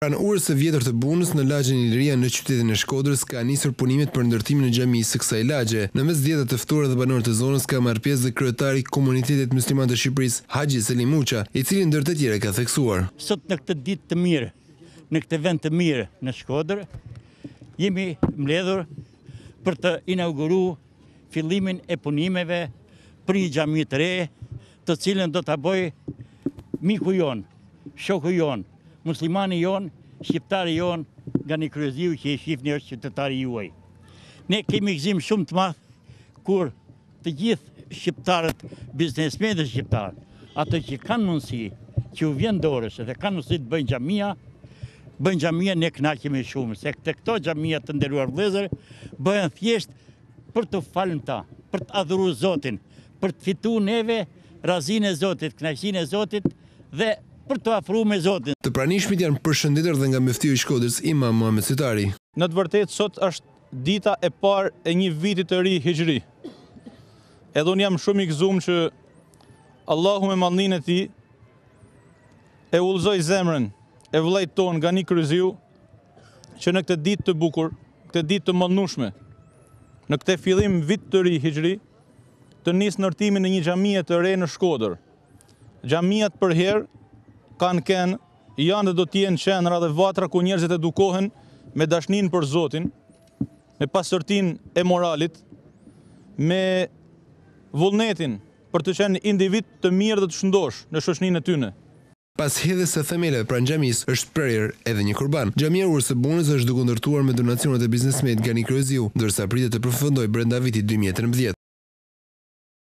Pranë urës së vjetër të Bunës në lagjen Iliria në qytetin e Shkodrës ka nisur punimet për ndërtimin e xhamisë së kësaj lagje. Në mes dhjetëra të ftuar dhe banorë të zonës ka marrë pjesë dhe kryetari i Komunitetit Mysliman të Shqipërisë, Haxhi Selim Muça, i cili ndër të tjera ka theksuar. Sot në këtë ditë të mirë, në këtë vend të mirë në Shkodër, jemi mbledhur për të inauguru fillimin e punimeve për një xhami të re, të cilën do ta bëjë miku jonë, shoku jonë, muslimani jonë, shqiptari jonë, Gani Kryeziu që e shifni është qytetari juaj. Ne kemi gëzim shumë të madh kur të gjithë shqiptarët, biznesmenët shqiptarë, ato që kanë mundësi, që u vjen dorës dhe kanë mundësi të bëjnë xhamia, bëjnë xhamia, ne kënaqemi shumë, se këtë këto xhamia të nderuar vëllezër, bëhen thjesht për të falë në ta, për të adhuru Zotin, për të fitu neve razinë e Zotit, kënaqësinë e Zotit dhe për t'u afru me Zotin. Të pranishmit janë përshëndetur dhe nga myftiu i Shkodrës, Imam Muhamet Sytari. Në të vërtetë sot është dita e parë e një viti të ri hixhri. Edhe unë jam shumë i gëzum që Allahu me madhninë e tij e udhëzoi zemrën e vëllait tonë Gani Kryeziu që në këtë ditë të bukur, këtë ditë të madhnushme, në këtë fillim vit të ri hixhri, të nisë ndërtimin e një xhamie të re në Shkodër. Xhamiat përherë kanë qenë, janë dhe do të jenë qendra dhe vatra ku njerëzit edukohen me dashninë për Zotin, me pastërtinë e moralit, me vullnetin për të qenë individ të mirë dhe të shëndoshë në shoqëninë e tyne. Pas hedhjes së themeleve pranë xhamisë është prerë edhe një kurban. Xhamia e Urës së Bunës është duke u ndërtuar me donacionet e biznesmenit Gani Kryeziu, ndërsa pritet të përfundojë brenda vitit 2013.